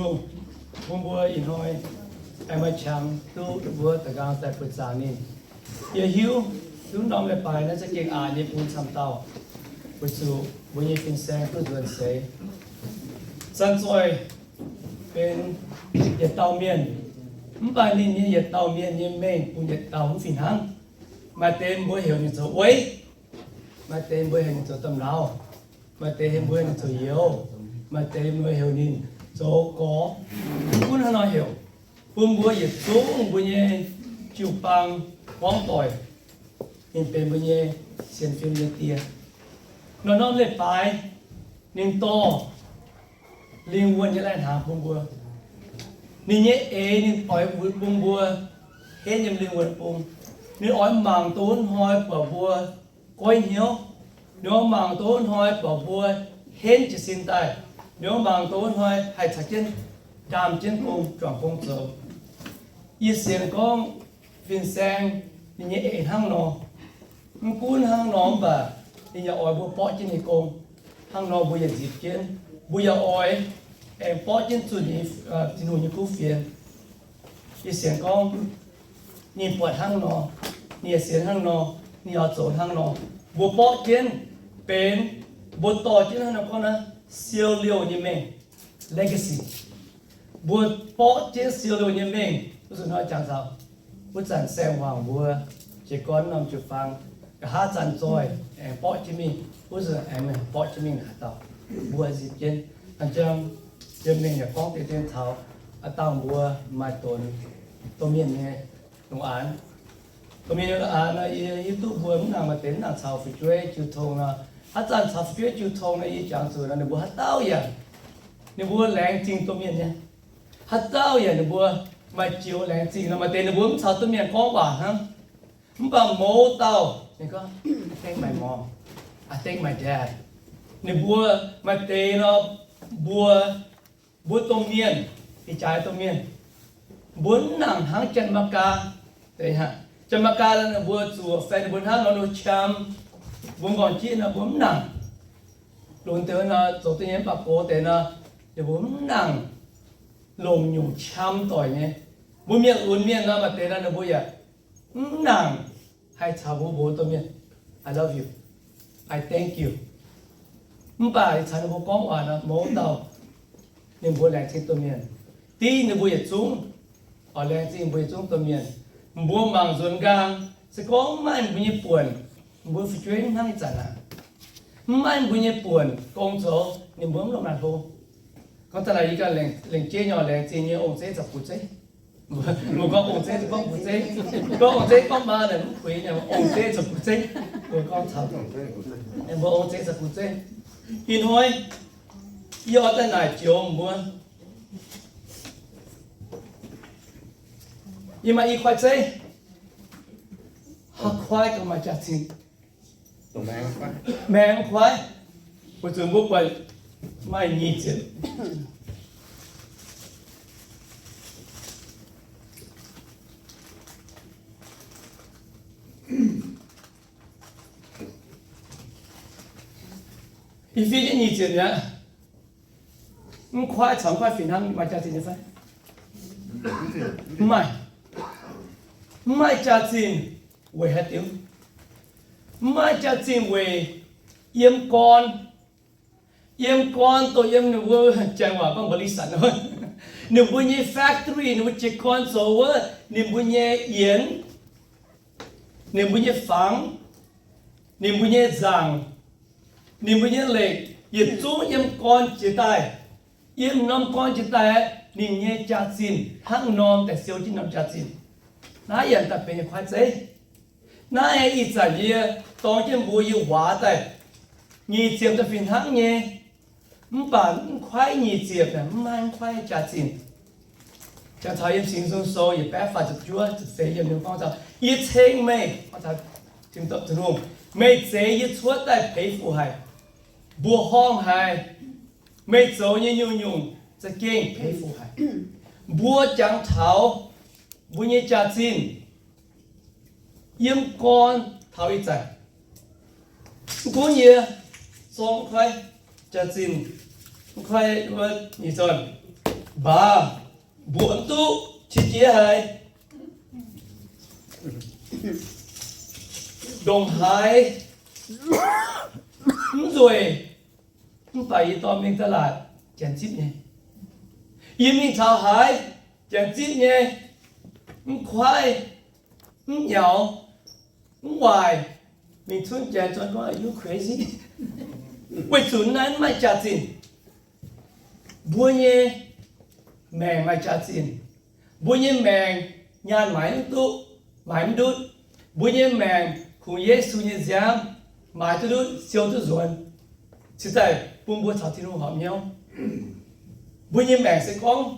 Bun mbuo ih hnoi aengx maaih qangx duqv mbuo da'nqaang daaih buoqc zaangc ninh. Yie hiuv duqv norm leiz-baaix naaiv za'gengh aqc nyei bun camv dauh, weic zuqc mbuo nyei fin-saeng duqv nzuonx seix. Zanc-zoih benx yietc dauh mienh, mv baac ninh nyei yietc dauh mienh nyei mengh bun yietc dauh mv fih hnangv. Maaih deix mbuo heuc ninh zoux weiv, maaih deix mbuo heuc ninh zoux domh nauz, maaih deix mbuo heuc ninh zoux youz, maaih deix mbuo heuc ninh zoux gorx. Gunv hnangv nor heuc, bun mbuo yietc zungv mbuo nyei jiu-baang gorngv doic, ninh benx mbuo nyei sienx fim nyei die. Norm-norm leiz-baaix ninh dorh lingh wuonh nyei lai-hnaangx bun mbuo. Ninh nyei eix ninh oix bun mbuo henv yiem lingh wuonh bung. Ninh oix mangc dongh wuov hnoi buatc mbuo goiv hnyouv. Ninh oix mangc dongh wuov hnoi buatc mbuo henv jiez sin daaih. Ninh oix mangc dongh wuov hnoi haih caux jienv ndaam jienv gong, juangc gong zoux. Yie sienx gorngv fin-saeng ninh nyei eix hnangv nor. Mv gunv hnangv nor mv baac ninh yaac oix mbuo borqv jienv ninh nyei gong. Hnangv nor mbuo yaac nzipc jienv, mbuo yaac oix aengx borqv jienv zunh Tin-Hungh nyei kuv fienx. Yie sienx gorngv ninh buatc hnangv nor, ninh yaac sienx hnangv nor, ninh yaac zoux hnangv nor. Mbuo borqv jienv benx, mbuo dorh jienv hnangv nor gorngv naaiv siou liouh nyei mengh, legacy. Mbuo borqv jienv siou liouh nyei mengh, wuov zanc hnoi jangx taux, wuov zanc saeng-hmuangx mbuo jiez gorn norm jiu-baang, nqa'haav zanc zoih aengx borqv jienv mingh, wuov zanc aengx borqv jienv mingh haaix dauh, mbuo nzipc jienv. Hnangv jang yiem mengh yaac gorngv deix dien taux a'dangh mbuo maaih donx domh mienh nyei longx aanx. Domh mienh nyei longx aanx nor, yie hiuv duqv mbuo mv nangc maaih deix mv nangc caux fu'jueiv jiu tong nor. Haaix zanc caux fu'jueiv jiu tong nor, yie jangx zuqc nor ninh mbuo haaix dauh yaac, ninh mbuo laengz zingh domh mienh nyei. Haaix dauh yaac ninh mbuo maaih joux laengz zingh nor, maaih deix ninh mbuo mv caux domh mienh gorngv waac hnangv. Mv baac mouz dauh ninh gorngv, I thank my mom, I thank my dad. Ninh mbuo maaih deix nor, mbuo, mbuo domh mienh, ih jaaix domh mienh, mbuo mv nangc hnangv Janx-Meigaa deix hnangv. Janx-Meigaa nor ninh mbuo zuoqc fai ninh mbuo hnangv nor ninh mbuo qam, mbuo m'nqorngv jieqv nor mbuo mv nangc. Lunx deix nor zoux duqv nyei mv baac gox deix nor, ninh mbuo mv nangc longc nyungc qam doic nyei. Mbuo mienh lunx mienh nor maaih deix nor ninh mbuo yaac mv nangc haih caux mbuo mbuox domh mienh, I love you, I thank you. Mv baac caux ninh mbuo gorngv waac nor, mouz dauh ninh mbuo laengz zingh domh mienh. Dingv ninh mbuo yietc zungv, oix laengz zingh mbuo yietc zungv domh mienh. Mbuo mangc nzuonx nqaang, se gorngv mv maaih mbuo nyei buonc, mbuo fu'jueiv mv hnangv ih zanc aqv. Mv maaih mbuo nyei buonc gong zoux, ninh mbuo mv longc naaic hlo. Gorngv daaih naaic yie ganh lengc jeiv nyei, laengz zingh nyei ong-zeiv caux gu-zeiv. Mbuo gorngv ong-zeiv caux gu-zeiv. Gorngv ong-zeiv gorngv maa naaic mv kuinx, ong-zeiv caux gu-zeiv. Mbuo gorngv caux, mbuo ong-zeiv caux gu-zeiv. Ih hnoi yie oix daaih naaic joux mbuo, yie maaih i kuaaiv zeiv. Haaix kuaaiv gauh maaih jaax-zinh? Maengx kuaaiv. Weic zuqc mbuo buatc maaih nyic ziepc, I^fie nyic ziepc mi'aqv. Mv kuaaiv caux mv kuaaiv fih hnangv maaih jaax-zinh nyei fai? Mv maaih. Mv maaih jaax-zinh weic haaix diuc? Mv maaih jaax-zinh weic yiem gorn. Yiem gorn dongh yiem ninh mbuo, Janx waac gorngv บริษัท nor, ninh mbuo nyei factory, ninh mbuo jiez gorn zoux wuov, ninh mbuo nyei yienx, ninh mbuo nyei fangx, ninh mbuo nyei nzaangc, ninh mbuo nyei lekc, yietc zungv yiem gorn jiex daaih. Yiem norm gorn jiex daaih, ninh nyei jaax-zinh hnangv norm daaih siou jienv norm jaax-zinh. Naaiv yaac daaih benx kuaaiv zeiv. Naaiv ih zanc yie dorng jienv mbuo yie waaz daaih, nyic ziepc daaih fih hnangv nyei. Mv baac mv kuaaiv nyic ziepc naaic mv maaih mv kuaaiv jaax-zinh. Jangx taux yiem Singx Nzung Sou yietc baeqv faah ziepc juov ziepc seix yiem ninh gorngv taux, yie ceng meih, gorngv taux Tin-Hungh, meih zeix yie cuotv daaih peix fuc haic. Mbuoqc horngh haic. Meih zoux nyei nyungc-nyungc za'gengh peix fuc haic. Mbuo jangx taux mbuo nyei jaax-zinh yiem gorn taux ih zanc. Mv gunv yie zorng mv kuaaiv jaax-zinh, mv kuaaiv wuov nyic zorn, Mv baac mbuo mv duqv qiex jiez haic. Ndongc haaix mv nzueic, mv baac yie dorh mingh da'laatc janx zipv nyei. Yie mingh taux haaix, janx zipv nyei, mv kuaaiv, mv nyaux, mv waaic, mingh cunv janx zorn gorngv, Are you crazy? Weic zuqc naaiv mv maaih jaax-zinh. Mbuo nyei maengc maaih jaax-zinh. Mbuo nyei maengc nyaanh maaiz mv duqv, maaiz mv ndutv. Mbuo nyei maengc kungx Yesu nyei nziaamv maaiz duqv ndutv, siou duqv nzuonx, cingx daaih bun mbuo caux Tin-Hungh horpc hnyouv. Mbuo nyei maengc se gorngv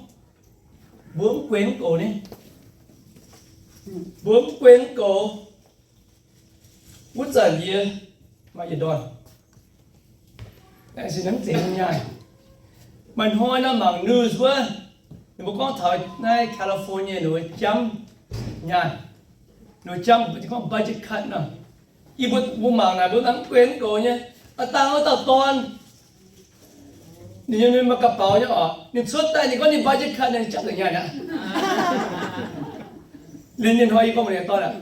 mbuo mv guen mv goux ni, mbuo mv guen mv goux. Wuov zanc yie maaih yietc ndorn, aengx se hnangv zeiz nyei nyaanh. Maaih hnoi nor mangc news wuov, ninh mbuo gorngv taux naaiv California ninh mbuo jamv nyaanh, ninh mbuo jamv, mbuo gorngv budget cut nor. Yie mbuo, mbuo mangc naaic mbuo mv guen mv goux nyei. Aav dangh wuov dauh dorn, ninh nyei, ninh maaih ga'baux nyei oc, ninh cuotv daaih ninh gorngv ninh budget cut, ninh jamv nzengc nyaanh aqv. Liuz ninh hnoi yie gorngv mbuox ninh dorn aqv,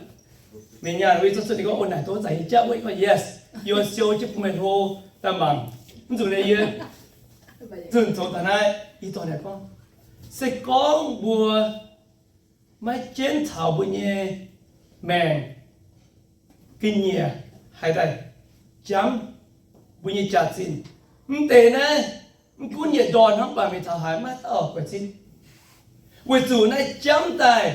mingh nyaanh wuov, yie zorqv cuotv, ninh gorngv, O, naaic duqv zanc yie jamv wuov. Yie gorngv, Yes, yie oix siou jienv bun meih hlo daaih mangc. Mv zuqc naaiv yie zunh zoux taux naaiv, yie dorh naaic gorngv, se gorngv mbuo maiv jienv caux mbuo nyei maengc ga'nyiec haih daaih jamv mbuo nyei jaax-zinh, mv deix naaiv mv gunv yietc ndorn hnangv, mv baac mingh taux haaix maiv dauh guaix zipv. Weic zuqc naaiv jamv daaih,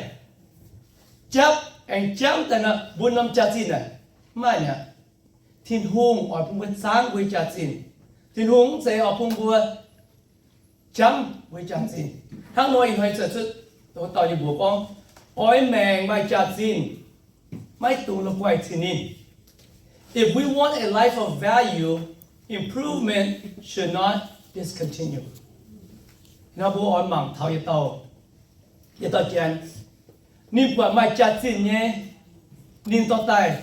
japv aengx jamv daaih nor, mbuo norm jaax-zinh naaic mv maaih mi'aqv. Tin-Hungh oix bun mbuo zaangv mbuo nyei jaax-zinh. Tin-Hungh mv zeiz oix bun mbuo jamv mbuo nyei jaax-zinh. Hnangv nor ih hnoi cuotv, cuotv dauh nyei mbuox gorngv, oix maengc maaih jaax-zinh, maiv dungx la'guaih cin ninh. If we want a life of value, improvement should not discontinue. Nor mbuo oix mangc taux yietc dauh, yietc dauh janx, ninh buatc maaih jaax-zinh nyei, ninh dorh daaih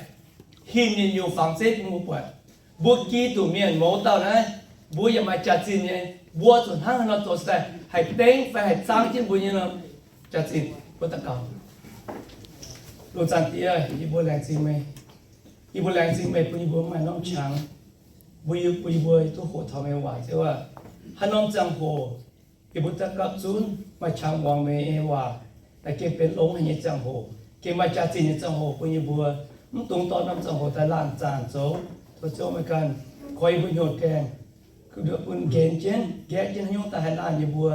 hinc ninh nyungc fangx zeiv bun mbuo buatc. Mbuo Giduc mienh mouz dauh naaiv, mbuo yaac maaih jaax-zinh nyei. Mbuo zuqc hnangv haaix nor zoux daaih haih dengv fai haih zaangv jienv mbuo nyei jaax-zinh? Mbuo daux gaux. Lungh zaangc Diex, yie mbuo laengz zingh meih. Yie mbuo laengz zingh meih bun yie mbuo maaih norm qangx, bun yie, bun yie mbuo duqv hoqc taux meih waac, Ziouv aac. Haaix norm ziangh hoc yie mbuo daux gaux zunv maaih qangx muangx meih nyei waac, naaiv gengh benx longx haic nyei ziangh hoc, gengh maaih jaax-zinh nyei ziangh hoc bun yie mbuo. Mv dungx dorh norm ziangh hoc daaih laanh zaanc zoux. Tov Ziouv meih ganh koi yie mbuo hnyouv gaengh, bun nqenx jienv, nqaeqv jienv haaix nyungc daaih haih laanh yie mbuo,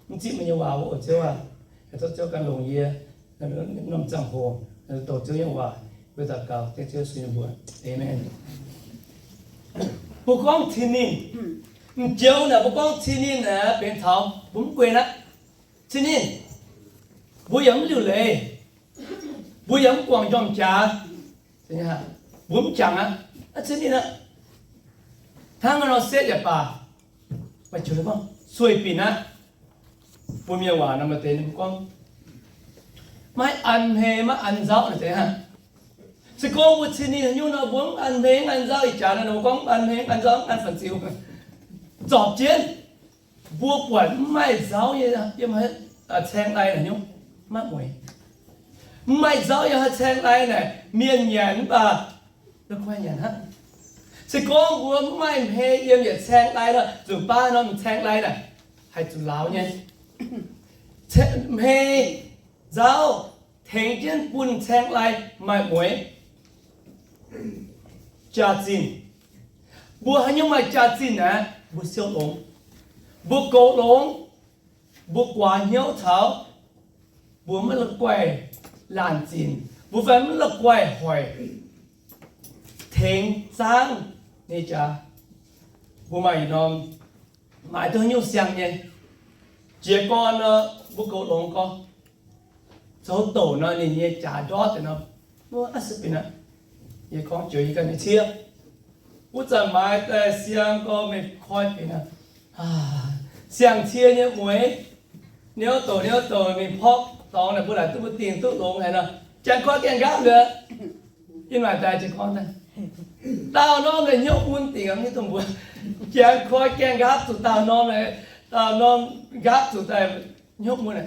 mv zipv meih nyei waac wuov oc, Ziouv aac. Tov Ziouv ganh longc yie norm ziangh hoc douc Ziouv nyei waac. Mbuo daux gaux dengv Ziouv Yesu nyei mbuox. Amen. Mbuo gorngv cin ninh, m'joux naaic mbuo gorngv cin ninh naaic benx taux mbuo mv guen aqv. Cin ninh, mbuo yaac mv liuc leiz, mbuo yaac mv guangc njormh jaax, mbuo mv jangx aqv. Cin ninh aqv, hnangv nor setv yaac baac, sueih binc aqv. Bun mienh waac nor maaih deix ninh mbuo gorngv maiv an hmei maiv an nzauv naaic deix hnangv. Se gorngv mbuo cin ninh haaix nyungc nor mbuo mv an hmei mv an nzauv, ih jaax nor ninh mbuo gorngv mv an hmei mv an nzauv mv an fan-ziu, zorpc jienv. Mbuo buatc mv maaih nzauv nyei yiem haaix caeng lai naaic nyungc, maiv mueiz. Mv maaih nzauv yiem haaix caeng lai naaic mienh nyanc mv baac la'guaih nyanc hnangv. Se gorngv mbuo mv maaih hmei yiem yietc caeng lai nor, nzunc baav norm caeng lai naaic haih zuqc lauz nyei. Hmei nzauv tengx jienv bun caeng lai maaih mueiz. Jaax-zinh, mbuo haaix nyungc maaih jaax-zinh naaic, mbuo siou longx, mbuo goux longx, mbuo guaax hnyouv taux, mbuo maiv la'guaih laanh zinc, mbuo fai mv la'guaih hoic tengx zaangv nyei jaax. Mbuo maaih yietc norm maaiz duqv haaix nyungc siang nyei. Jiez gorn nor, mbuo goux longx gorx, zoux douc nor ninh nyei jaax ndortv deix nor, mbuo aqv se binc aqv. Yie gorngv joux yie ganh nyei ciev, wuov zanc maaiz daaih siang gorx meih koi binc aqv. Siang-cie nyei mueiz, niouv douc niouv douc mingh porv dorngx naaic mbuo laaic duqv mbuo dingh duqv longx haic nor, jangx koi gaengh nqaapv liuz, yie maaic daaih jiez gorn daaih, daauh norm naaic hnyouv mun dingc aqv, mv hiuv duqv mbuo. Jangx koi gaengh nqaapv zuqc daauh norm, daauh norm nqaapv zuqc daaih Hnyouv mun,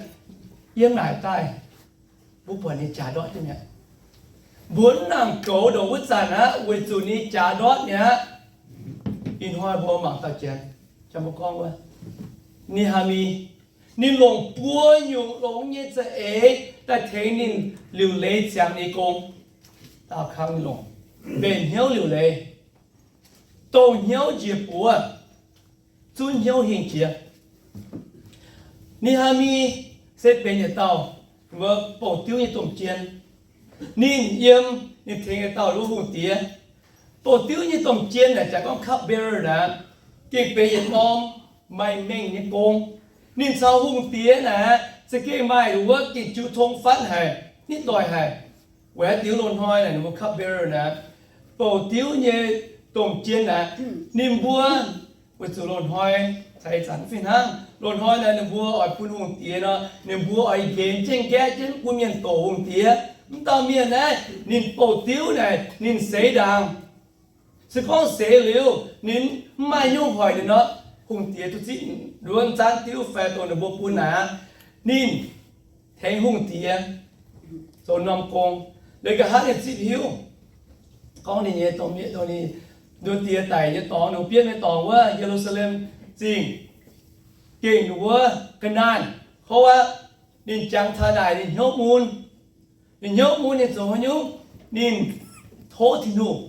yiem naaic daaih mbuo buatc ninh jaax ndortv nyei mi'aqv. Mbuo mv nangc goux ndongc wuov zanc aqv, weic zuqc ninh jaax ndortv mi'aqv. Ih hnoi mbuo mangc dauh janx, jang mbuo gorngv wuov, Ni^haa^mi, ninh longc buo nyungc longx nyei za'eix daaih tengx ninh liuc leiz ziangx ninh gong. Daauh kangv ninh longc mbenc hnyouv liuc leiz, dongh hnyouv njiec buoz, zunv hnyouv hingh jiex. Ni^haa^mi se benx yietc dauh mbuo bouh diuv nyei domh jien. Ninh yiem, ninh tengx yietc dauh wuov hungh diex. Bouh diuv nyei domh jien naaic jaax gorngv cupbearer naaic, gengh benx yietc norm maaih mengh nyei gong. Ninh caux hungh diex naaic za'gengh maaih wuov gengh jiu tong fatv haic, nitv doic haic. Weic haaix diuc loz-hnoi naaic ninh mbuo cupbearer naaic, bouh diuv nyei domh jien naaic, ninh mbuo weic zuqc loz-hnoi caux ih zanc mv fih hnangv. Loz-hnoi naaic ninh mbuo oix bun hungh diex nor, ninh mbuo oix nqenx jienv nqaeqv jienv bun mienh doqc hungh diex. Mv dauh mienh naaiv ninh bouh diuv naaic ninh seix ndaangc. Se gorngv seix liuz ninh mv maaih nyungc hoic ninh nor, hungh diex duqv zipv nduov nzanv diuv fai dongh ninh mbuo bun naaic aqv, ninh tengx hungh diex zoux norm gong. Liuz nqa'haav ninh zipv hiuv gorngv ninh nyei domh mienh, dongh ninh nduov diex daic nyei dorngx, ninh biopv nyei dorngx wuov, Ye^lu^saa^lem Zingh, gengh ninh wuov ga'naanh, kov aqv. Ninh jangx taux naaic ninh hnyouv mun. Ninh hnyouv mun ninh zoux haaix nyungc? Ninh tov Tin-Hungh.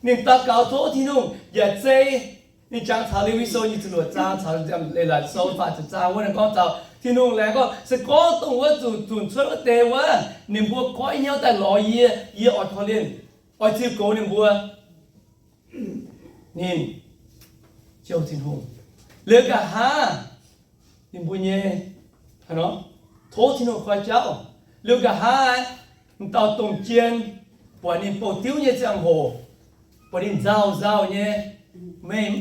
Ninh daux gaux tov Tin-Hungh yaac zei. Ninh jangx taux Lewi Sou nyic ziepc luoqc zaang caux Leiz-Latc Sou faah ziepc zaang wuov, ninh gorngv taux Tin-Hungh laengz gorngv, se gorngv dongh wuov zuqc zunc cuotv wuov deix wuov, ninh mbuo goiv hnyouv daaih lorz yie, yie oix korv-lienh, oix ziux goux ninh mbuo. Ninh jouh Tin-Hungh. Liuz nqa'haav ninh mbuo nyei tov Tin-Hungh koi jauv. Liuz nqa'haav m'dauh domh jien buatc ninh bouh diuv nyei ziangh hoc, buatc ninh nzauh nzauh nyei, meih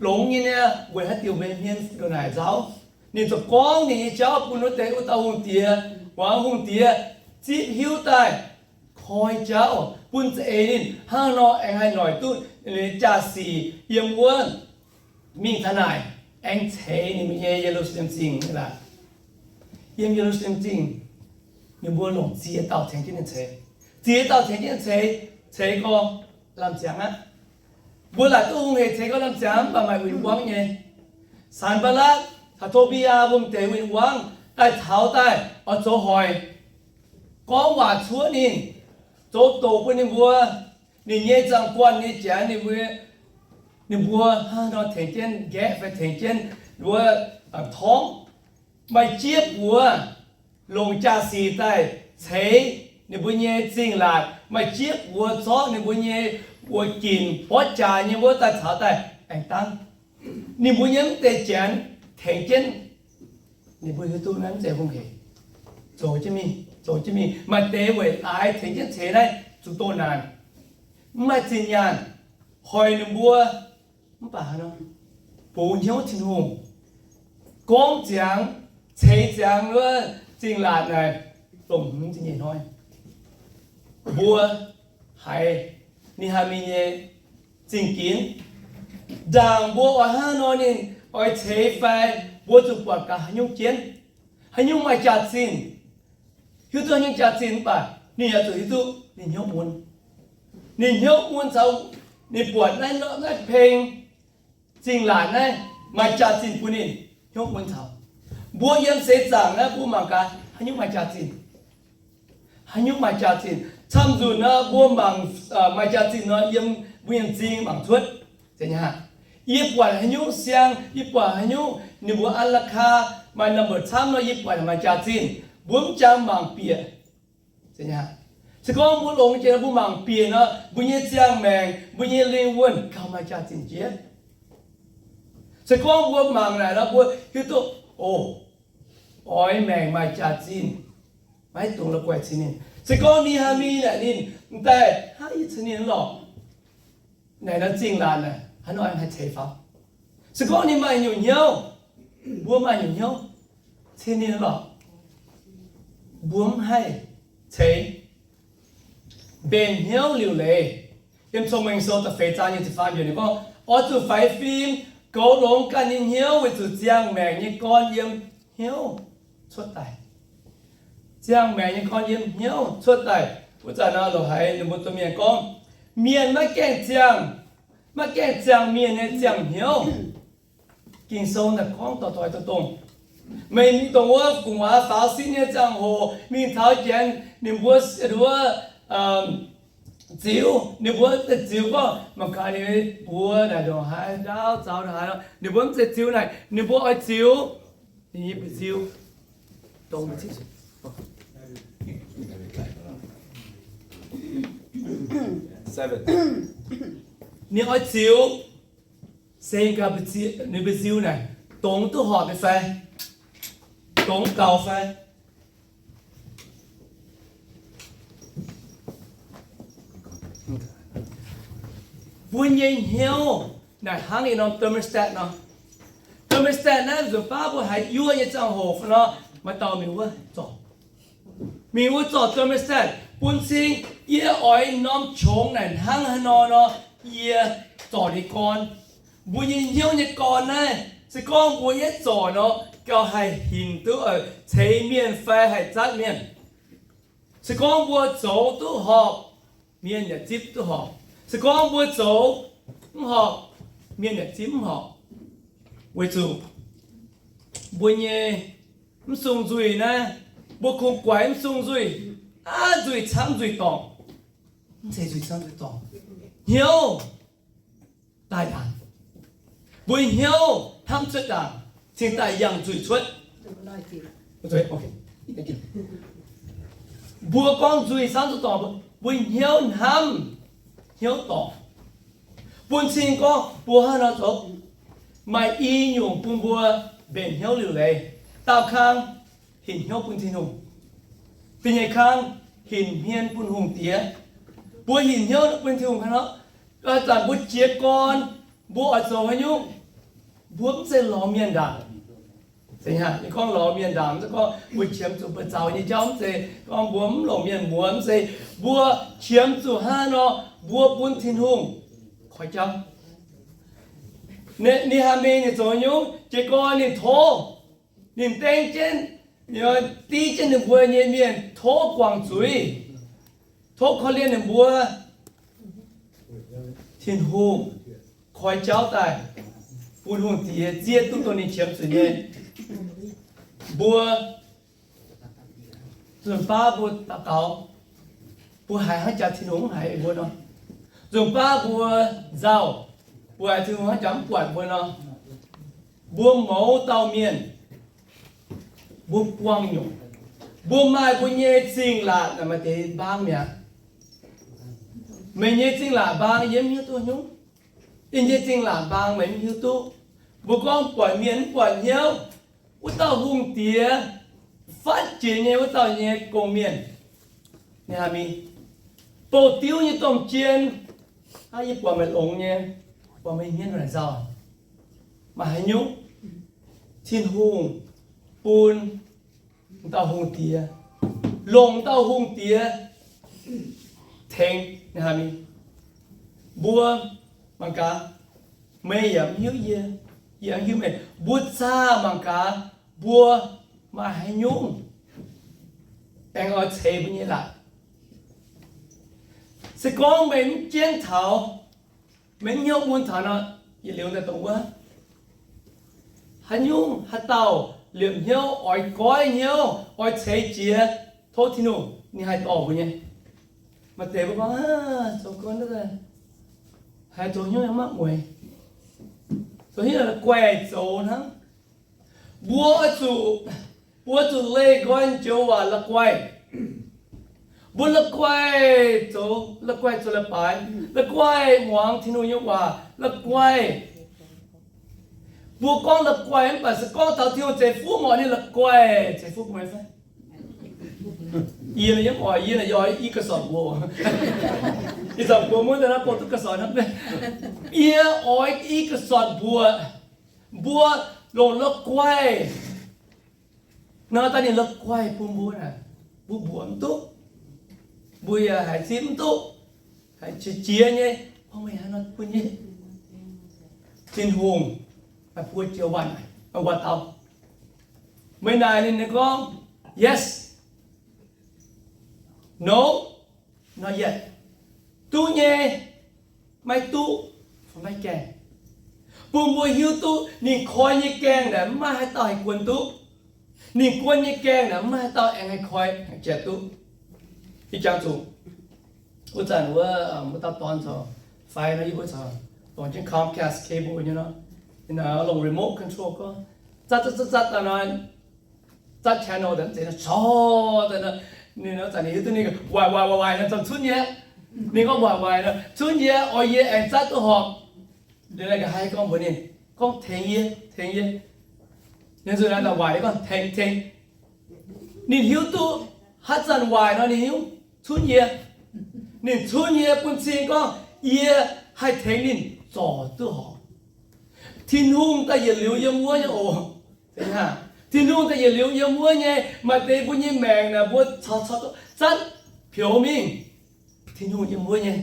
longx nyei niaa, weic haaix diuc meih hmien ndongc naaic nzauh? Ninh ziouc gorngv ninh nyei jauv bun wuov deix wuov dauh hungh diex. Muangx hungh diex zipv hiuv daaih koi jauv bun za'eix ninh hnangv nor aengx haih noic duqv ninh nyei jaa-sic yiem wuov mingh taux naaic aengx ceix ninh mbuo nyei Ye^lu^saa^lem Zingh aqv. Yiem Ye^lu^saa^lem Zingh ninh mbuo longc ziex dauh tengx jienv ninh ceix. Ziex dauh tengx jienv ninh ceix, ceix gorx lamh ziangx aqv. Mbuo laaic duqv hungh hec ceix gorx lamh ziangx mv baac maaih win-wangv nyei. Sanx^mbaa^latv caux To^mbi^yaa mbuo m'deix win-wangv daaih taux daaih oix zoux hoic, gorngv waac cuotv ninh, zoux doqc bun ninh mbuo. Ninh nyei zaangc guanh nyei janx ninh mbuo, ninh mbuo hnangv nor tengx jienv nqaeqv fai tengx jienv wuov torngv. Maaih jieqv buoz longc jaa-sic daaih ceix ninh mbuo nyei zingh laatc. Maaih jieqv buoz zorqv ninh mbuo nyei wuoz ginc borqv jaax nyei wuov daaih caux daaih aengx dangv. Ninh mbuo nyei mv deix janx tengx jienv, ninh mbuo hiuv duqv naaiv mv zeiz hungh hec. Zoux jienv mingh, zoux jienv mingh. Maaih deix weic laaix tengx jienv ceix naaiv zuqc doh naanc, mv maaih zinh nyaanh hoic ninh mbuo. Mv baac bungx hnyouv Tin-Hungh, gorngv ziangx, ceix ziangx wuov zingh laatc naaic, dongh hmz zingh nyei hnoi, mbuo haiz Ni^haa^mi nyei zingh ginx. Ndaangc mbuo oix hnangv nor ninh oix ceix fai, mbuo zuqc buatc gaax haaix nyungc jienv, haaix nyungc maaih jaax-zinh. Hiuv duqv haaix nyungc jaax-zinh mv baac ninh yaac zuqc hiuv duqv ninh hnyouv mun. Ninh hnyouv mun caux ninh buatc naaiv norm naaiv peng zingh laatc naaiv maaih jaax-zinh bun ninh hnyouv mun caux. Mbuo yiem seix zaangc naaiv mbuo mangc gaax haaix nyungc maaih jaax-zinh. Haaix nyungc maaih jaax-zinh? Camv-nzunc nor mbuo mangc maaih jaax-zinh nor yiem mbuo nyei m'zing mangc cuotv. Yie buatc haaix nyungc siang, yie buatc haaix nyungc ninh mbuo an la'kaa maaih number camv nor yie buatc maaih jaax-zinh. Mbuo mv jangx mangc bieqc. Se gorngv mbuo longx jiex nor mbuo mangc bieqc nor mbuo nyei ziangh maengc, mbuo nyei lingh wuonh gauh maaih jaax-zinh jiex. Se gorngv mbuo mangc naaic nor mbuo hiuv duqv, o, oix maengc maaih jaax-zinh, maiv dungx la'guaih cin ninh. Se gorngv Ni^haa^mi naaic ninh m'daaih hnangv yie cin ninh lorqc. Naaic nor zingh laatc naaic hnangv nor haih ceix faaux. Se gorngv ninh maaih nyungc hnyouv, mbuo maaih nyungc hnyouv, cin ninh lorqc, mbuo mv haih ceix. Mbenc hnyouv liuc leiz. Yiem Cong-Mengh Sou da'feix zaang nyei ziepc faam yiemc ninh gorngv, oix zuqc faix fim, goux longx ganh nyei hnyouv weic zuqc ziangh maengc nyei gorn yiem hnyouv. cuotv daaih. Ziangh maengc nyei gorn yiem hnyouv cuotv daaih. Wuov zanc nor lorqc haiz ninh mbuo domh mienh gorngv, mienh maiv gaengh ziangh, maiv gaengh ziangh mienh nyei ziangh hnyouv. Ging-Sou naaic gorngv doic doic dongh dongh. Meih mingh dongh wuov gu'nguaaz faaux sin nyei ziangh hoc mingh taux janx ninh mbuo wuov ziux, ninh mbuo ziux gorngv mangc gaax ninh mbuo naaic ndongc haaix ndaauv zaux ndongc haaix nor, ninh mbuo mv zeiz ziux naaic, ninh mbuo oix ziux ninh nyei mba'nziu, dongz mba'nziu. Ninh oix ziux se gaax ninh mba'nziu naaic, dongz duqv horpc nyei fai, dongz gaux fai. Mbuo nyei hnyouv naaic hnangv yie norm thermostat nor. Thermostat naaiv nzunc baav mbuo haiz yuoqv nyei ziangh hoc nor, maaih dauh mingh wuov zorc, mingh wuov zorc thermostat bun cing yie oix norm qongx naaic hnangv haaix nor nor, yie zorc ninh gorn. Mbuo nyei hnyouv nyei gorn naaiv, se gorngv mbuo yietv zorc nor, gauh haih hinc duqv ceix mienh fai haih zatv mienh. Se gorngv mbuo zoux duqv horpc, mienh yaac zipv duqv horpc. Se gorngv mbuo zoux mv horpc, mienh yaac zipv mv horpc. Weic zuqc mbuo nyei mv sung nzuih naaiv, mbuo kungx guaix mv sung nzuih, aav nzuih camv nzuih dorngc, mv zeiz nzuih camv nzuih dorngc, hnyouv daaih ndaangc. Mbuo hnyouv hnamv cuotv ndaangc, cingx daaih yangh nzuih cuotv. Mbuo gorngv nzuih camv nzuih dorngc, mbuo hnyouv hnamv, hnyouv dorngc. Bun cing gorngv mbuo hnangv nor zoux, maaih i nyungc bun mbuo mbenc hnyouv liuc leiz. Daauh kang hinc hnyouv bun Tin-Hungh. Da'nyeic kang hinc hmien bun hungh diex. Mbuo hinc hnyouv bun Tin-Hungh hnangv nor, zanc mbuo jiez gorn, mbuo oix zoux haaix nyungc, mbuo mv zeiz lorz mienh ndaangc. Gorngv lorz mienh ndaangc, mv zeiz gorngv mbuo qiemx zuqc mbuo zaux nyei jauv, mv zeiz gorngv mbuo mv longc mienh muoz, mv zeiz. Mbuo qiemx zuqc hnangv nor, mbuo bun Tin-Hungh koi jauv. Ninh haih mingh, ninh zoux haaix nyungc? Jiez gorn ninh tov, ninh deng jienv, div jienv ninh mbuo nyei mienh tov guangc zuiz, tov korv-lienh ninh mbuo. Tin-Hungh koi jauv daaih bun hungh diex zieqv duqv dongh ninh qiemx zuqc nyei. Mbuo nzunc baav mbuo daux gaux, mbuo haiz hnangv jaax Tin-Hungh mv haiz mbuo nor. Nzunc baav mbuo nzauh, mbuo haiz Tin-Hungh hnangv jaax mv buatc mbuo nor. Mbuo mouz dauh mienh, mbuo buangh nyungc, mbuo maaih mbuo nyei zingh laatc naaic maaih deix mbaang mi'aqv. Meih nyei zingh laatc mbaang yie mv hiuv duqv nyungc. Yie nyei zingh laatc mbaang meih mv hiuv duqv. Mbuo gorngv buatc mienh mv buatc hnyouv, wuov dauh hungh diex fatv jiex nyei wuov dauh nyei gong-mienh, ninh haih mingh bouh diuv nyei domh jien. Aav, yie buatc meih longx nyei, buatc meih hmien naaic nzauh. Maaih haaix nyungc? Tin-Hungh bun dauh hungh diex, longc dauh hungh diex tengx ninh haih mingh. Mbuo mangc gaax, meih yaac mv hiuv yie, yie mv hiuv meih. Mbuo zaah mangc gaax, mbuo maaih haaix nyungc aengx oix ceix mbuo nyei laatc. Se gorngv meih mv jienv taux, meih mv hnyouv mun taux nor, yietc liuz daaih dongh wuov. Haaix nyungc haaix dauh liepc hnyouv oix goiv hnyouv, oix ceix jiez, tov Tin-Hungh ninh haih dorh mbuo nyei. Maaih deix mbuo gorngv, zoux gong haaix zoux hnyouv yaac maiv mueiz, zoux hnyouv la'guaih zoux hnangv. Mbuo oix zuqc, mbuo zuqc leih nqoi joux waac la'guaih. Mbuo la'guaih zoux, la'guaih zoux leiz-baaix, la'guaih muangx Tin-Hungh nyei waac, la'guaih. Mbuo gorngv la'guaih mv baac se gorngv taux Tin-Hungh ceix fuqv mangc ninh la'guaih ceix fuqv mbuo fai? Yie naaic yiem oix, yie naaic yie oix i ga'sortv mbuox. Ih zanc mbuo muoz daaih naaiv bouh duqv ga'sortv hnangv. Yie oix i ga'sortv mbuox. Mbuo longc la'guaih nor, daaih ninh la'guaih bun mbuo naaic, mbuo mbuox mv duqv, mbuo yaac haiz zipv mv duqv, haiz qiex jiez nyei, gorngv meih haaix nor bun nyei. Tin-Hungh maiv buov jienv waac, waac dau. Meih naaic ninh, ninh gorngv, Yes. No, not yet. Duqv nyei, maiv duqv, maiv gaengh. Bun mbuo hiuv duqv ninh koi nyei gaengh naaic maiv maaih haaix dauh haih guon duqv. Ninh guon nyei gaengh naaic maiv maaih haaix dauh aengx haih koi, haih jatv duqv. Ih jangx zuqc wuov zanc wuov, wuov dauh dorn caux fai nor, yie mbuo caux longc jienv Comcast cable nyei nor, longc remote control gorngv, zatv zatv zatv zatv daaih nor, zatv channel daaih mv zeiz nor, corc daaih nor, ninh nor zanc ninh hiuv duqv ninh waaic waaic waaic waaic nor, zungv cunv nyei. Ninh gorngv waaic waaic nor, cunv nyei, oix yie aengx zatv duqv horpc. Liuz naaiv nqa'haav gorngv mbuox ninh, gorngv, Tengx yie, tengx yie. Ninh zuqc naaiv daaih waaic, yie gorngv, Tengx, tengx. Ninh hiuv duqv haaix zanc waaic nor ninh hiuv cunv nyei. Ninh cunv nyei bun cing gorngv yie haih tengx ninh zorc duqv horpc. Tin-Hungh daaih yietc liuz yiem wuov nyei oc. Tin-Hungh daaih yietc liuz yiem wuov nyei. Maaih deix mbuo nyei maengc naaic mbuo caux, caux zatv pioux mingh. Tin-Hungh yiem wuov nyei,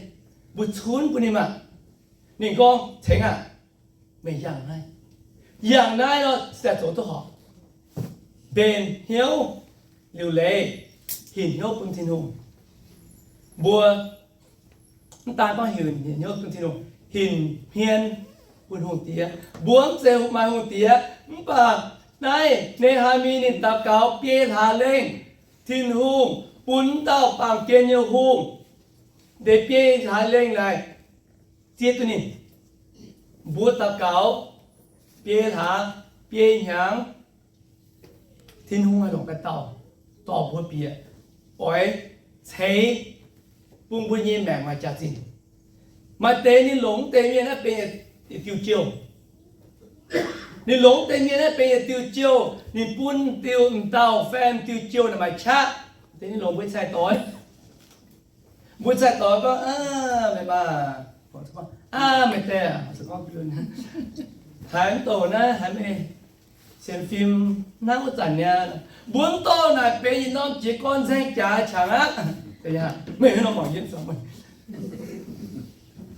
mbuo cunv bun ninh maah. Ninh gorngv, Tengx aah, meih yangh naaiv. Yangh naaiv nor, se daaih zoux duqv horpc. Mbenc hnyouv liuc leiz, hinc hnyouv bun Tin-Hungh. Mbuo mv daan gorngv hinc hnyouv bun Tin-Hungh, hinc hmien bun hungh diex. Mbuo mv zeiz maaih hungh diex, mv baac naaiv Ne^haa^mi ninh daux gaux biei hlaax lengh, Tin-Hungh bun m'dauh baamh gen nyei hungh, deix biei hlaax lengh naaic zieqv duqv ninh. Mbuo daux gaux biei hlaax, biei hnyangx, Tin-Hungh haih longc ganh dauh dorh mbuo bieqc, oix ceix bun mbuo nyei maengc maaih jaax-zinh. Maaih deix ninh longc deix mienh naaiv benx yietc diuh jouh. Ninh longc deix mienh naaiv benx yietc diuh jouh, ninh bun diuh m'dauh fai m'diuh jouh naaic maaih qaqv. Deix ninh longc mbuo cai-doix. Mbuo cai-doix gorngv, Aav, meih maa, aav, meih die, haiz mv douh naaiv, haiz meih sienx fim hnangv wuov zanc niaa. Mbuo mv dorh naaic benx yietc norm jiez gorn nzaeng jaax qangx aqv. Meih hnangv nor mangc yie,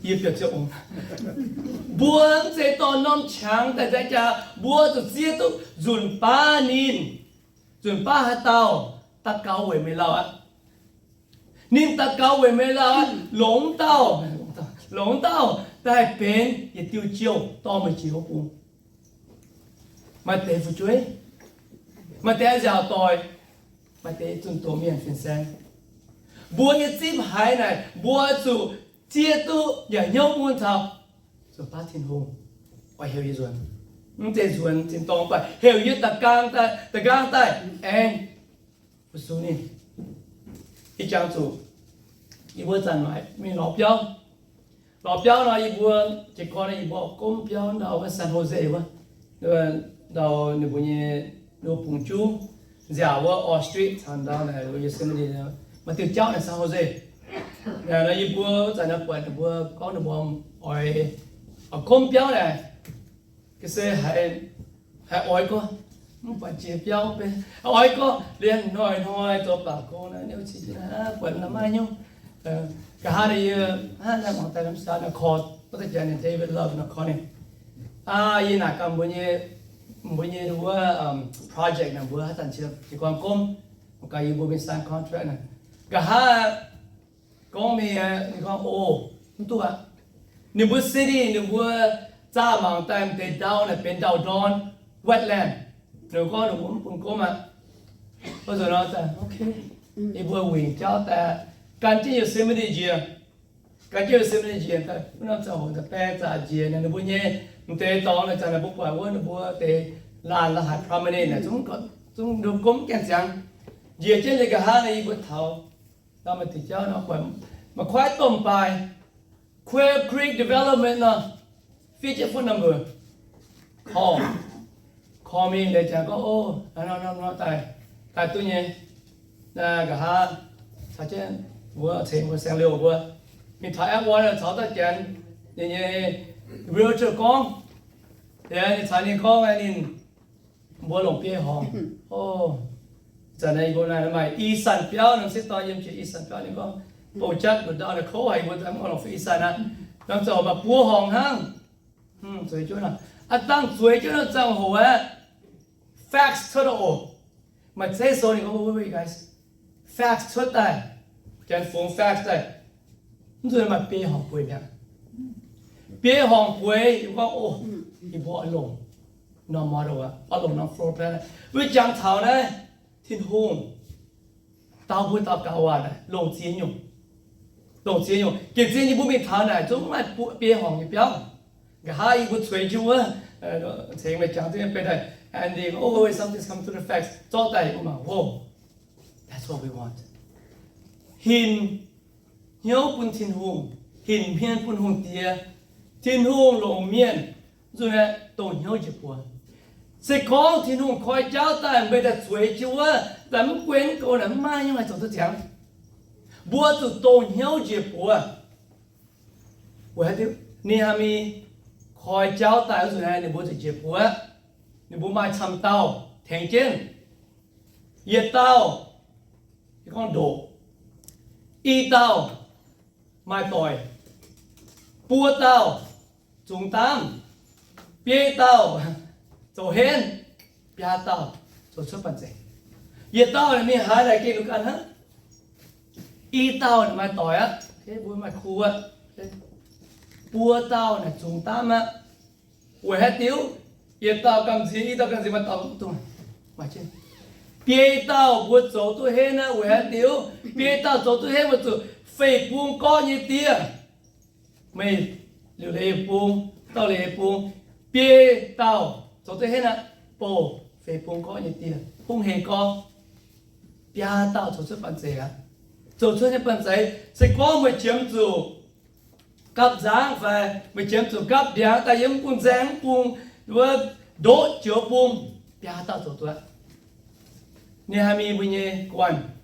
yie biauv ziouc ong. Mbuo mv zeiz dorh norm qangx daaih nzaeng jaax, mbuo zuqc zieqv duqv nzunc baav ninh, nzunc baav haaix dauh daux gaux weic meih lauh aqv. Ninh daux gaux weic meih lauh aqv, longc dauh, longc dauh daaih benx yietc diuh jouh dorh meih jiex wuov bung. Maaih deix fu'jueiv, maaih deix nziaauc doic, maaih deix zunh doz mienh fin-saeng. Mbuo nyei zipv haiz naaic, mbuo zuqc zieqv duqv yaac hnyouv mun taux, zuqc baav Tin-Hungh oix heuc yie nzuonx. Mv zeiz nzuonx tin-dorngh, mv baac heuc yie da'gaang daaih, da'gaang daaih aengx fu-sux ninh. Ih jangx zuqc yie mbuo zanc naaic mingh lorz biauv. Lorz biauv nor, yie mbuo jiez gorn yie mbuo gomv biauv ndau wuov San Jose wuov, ndau ninh mbuo nyei, ninh mbuo bungx juv nziaauc wuov Orr Street caux ndau naaic Yosemite, maaih diuh jauv naaic San Jose. Naaic nor yie mbuo wuov zanc naaic buatc ninh mbuo gorngv ninh mbuo oix, oix gomv biauv naaic, ga'sie haiz, haiz oix gorngv, mv buatc jiex biauv benx, oix gorngv liemh hnoi-hnoi zoux baac gong naaic, niouv qiex jienv naaic, buatc naaic maiv hnyouv. Nqa'haav yie hnangv naaiv mangc daaih lamh saax naaic korv wuov deix janx ninh David Love naaic korv ninh, aa, yie naaic gaax mbuo nyei, mbuo nyei wuov project naaic mbuo haaix zanc qiex jiez gorn gomv, gaax yie mbuo mingh sign contract naaic. Nqa'haav gorngv mingh, ninh gorngv, o, mv duqv aqv. Ninh mbuo city, ninh mbuo zaah mangc daaih m'deix ndau naaic benx ndau-ndorn, wetland. Ninh gorngv ninh mbuo mv bun gomv aqv. Wuov zanc nor, ok, yie mbuo wingc jauv daaih gan jienv Yosemite njiec, gan jienv Yosemite njiec daaih, wuov norm ziangh hoc daaih baeng zaqc njiec naaic, ninh mbuo nyei m'deix dorngx naaic, zanc naaic mbuo buatc wuov ninh mbuo deix laanh la'haic promenade naaic, zungv, zungv gomv gaengh ziangx. Njiec jienv liuz nqa'haav naaic yie mbuo taux, ndau maaih diuc jauv nor buatc, maaih kuaaiv domh baaih, Quail Creek Development nor, fiev jienv phone number, call, call mingh, leiz jangx gorngv, o, nor nor nor daaih, daaih duqv nyei. Nqa'haav caux jienv mbuo ceix mbuo saeng-liouh mbuo mingh taux F one caux dauh janx, ninh nyei realtor gorngv, ninh caux ninh gorngv, ninh mbuo longc biei horngc. O, zanc naaiv yie mbuo naaiv maaih i sanc biauv, norm sieqv dorn yiem jiex i sanc biauv, ninh gorngv, bouh jatv nduqc ndau naaic kouv haic, yie mbuo mv oix longc fai i sanc aqv. Norm ziangh hoc maaih buo horngc hnangv. Zueiz jienv nor, aa, dangh zueiz jienv norm ziangh hoc aeqv, fax cuotv oc. Maaih zeiv sou ninh gorngv, wait, wait, guys, facts cuotv daaih, janx fungx facts daaih, mv zuqc maaih biei horngc bueix mi'aqv. Biei horngc bueix yie gorngv, o, yie mbuo oix longc norm model aqv, oix longc norm floor plan. Wuov jangx taux naaiv Tin-Hungh dau mbuo daux gaux waac naaic longc ziex nyungc, longc ziex nyungc. Gec ziex nyungc mbuo mingh taux naaic zungv maaih biei horngc nyei biauv. Nqa'haav yie mbuo cueix jienv wuov, cengx meih jangx duqv nyei benx daaih, and they always something come to the facts, zorqv daaih yie mbuo mangc, whoa, that's what we want. Hinc hnyouv bun Tin-Hungh, hinc hmien bun hungh diex. Tin-Hungh longc mienh, zuqc naaiv dongh hnyouv njiec buoz. Se gorngv Tin-Hungh koi jauv daaih meih daaih zueiz jienv wuov, daaih mv guen mv goux naaic, mv maaih haaix nyungc haih zoux duqv ziangx. Mbuo zuqc dongh hnyouv njiec buoz. Weic haaix diuc? Ne^haa^mi koi jauv daaih wuov zuqc naaiv ninh mbuo zuqc njiec buoz. Ninh mbuo maaih camv dauh tengx jienv. Yietc dauh, gorngv ndoqc, i dauh maaih doic, buo dauh zungx daamv, biei dauh zoux henv, biaa dauh zoux cuotv banh zeic. Yietc dauh naaic mingh haaix naaic gengh duqv ganh hnangv. I dauh naaic maaih doic aqv, mbuo maaih kuv aqv. Buo dauh naaic zungx daamv aqv. Weic haaix diuc? Yietc dauh gamh nziex, i dauh gamh nziex, maaih dauh mv dungx. Biei dauh mbuo zoux duqv henv aqv. Weic haaix diuc? Biei dauh zoux duqv henv weic zuqc fei bung gorqv nyei diev. Meih liuc leiz bung, dauh leiz bung, biei dauh zoux duqv henv aqv, bouh fei bung gorqv nyei diev, hungh hec gorx. Biaa dauh zoux cuotv banh zeic aqv. Zoux cuotv nyei banh zeic, se gorngv meih qiemx zuqc gapv nzangv fai meih qiemx zuqc gapv ndiangx daaih yiem mv bung nzaeng, mv bung wuov ndoqv joux bung, biaa dauh zoux duqv. Ne^haa^mi mbuo nyei guanh,